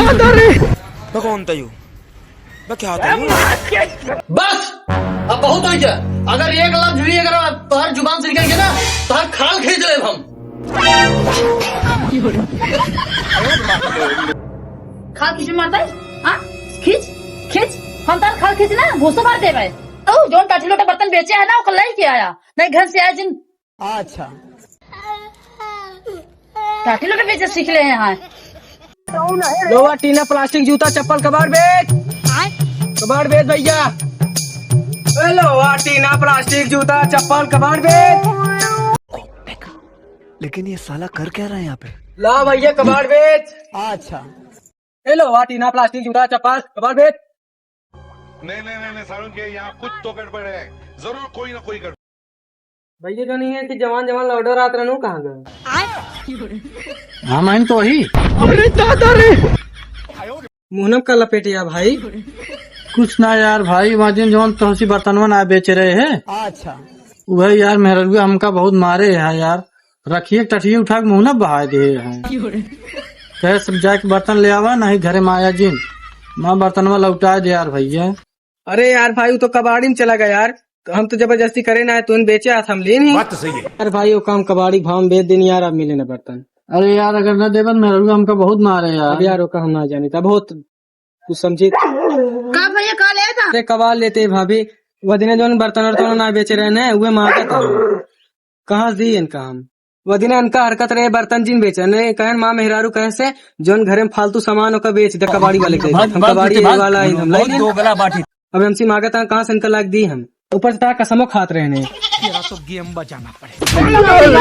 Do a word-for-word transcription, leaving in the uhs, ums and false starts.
बा कौन तयू? बा क्या तयू? बस, अब बहुत होइ गया। अगर एक लफ्ज भी अगर तोहर जुबान से निकल गया ना, तोहर खाल खींच लेब हम। खाल खींच मारता है? हाँ? खींच, खींच। हम तार खाल खींच ना, घूसो मार देबे। ओ, जौन टाटी लोटा बर्तन बेचे है ना, ओकर लइके आया। नहीं घर से आया जिन। अच्छा। टाटी लोटा बेचे सीख ले हैं। लोहा, टीना, प्लास्टिक, जूता, चप्पल, कबाड़ बेच। कबाड़ बेच भैया। ए, लोहा, टीना, प्लास्टिक, जूता, चप्पल, कबाड़ बेच। लेकिन ये साला कर क्या रहा है यहाँ पे? ला भैया, कबाड़ बेच। अच्छा। ए, लोहा, टीना, प्लास्टिक, जूता, चप्पल, कबाड़ बेच। नहीं, नहीं, नहीं, नहीं, सारुण के यहाँ कुछ तो गड़बड़ है, जरूर कोई ना कोई गड़बड़। भैया, जो नहीं है कि जवान जवान लौटा रात रहनू कहाँ गए? हम हैं तो वही। अरे दादा रे। मुहनम का लपेटिया भाई। कुछ ना यार भाई, वहाँ जिन जवन तोहसी बर्तनवा ना बेचे रहे हैं। अच्छा। वही यार, मेहररुआ हमका बहुत मारे है यार, रखिए टठिए उठा के मुहनम बहाए दे हैं। कहे सब जाके बर्तन ले आवा, नहीं घरे में आया जिन, माँ बर्तनवा लौटा दे यार भैया। अरे यार भाई, वो तो कबाड़ी में चला गया यार, हम तो जबरदस्ती करे ना है, तूने बेचे हाथ हम ले नहीं। बात तो सही है। अरे भाई, वो काम कबाड़ी भाव में बेच देनी यार, अब मिले ना बर्तन। अरे यार, अगर ना देबन मेहररुआ हमका बहुत मारे यार। अब यार, ओका हम ना जानी था, बहुत कुछ समझी। का भैया, का ले था? अरे कबाड़ लेते भाभी, वह दिने जौन बर्तन वर्तन ना बेचे रहे ने, उहे मांगत है। कहाँ दी इनका हम? वह दिने इनका हरकत रहे, बर्तन जिन बेचे ने, कहन माँ मेहरारू कहे से, जौन घरे में फालतू सामान ओका बेच दे कबाड़ी वाले के। हम कबाड़ी वाला है, हम लाई नहीं। अब हमसे मांगत है, कहाँ से इनका लाग दी हम? ऊपर से तारा कसमो खात रहे ने। तेरा तो गेम बजाना पड़ेगा।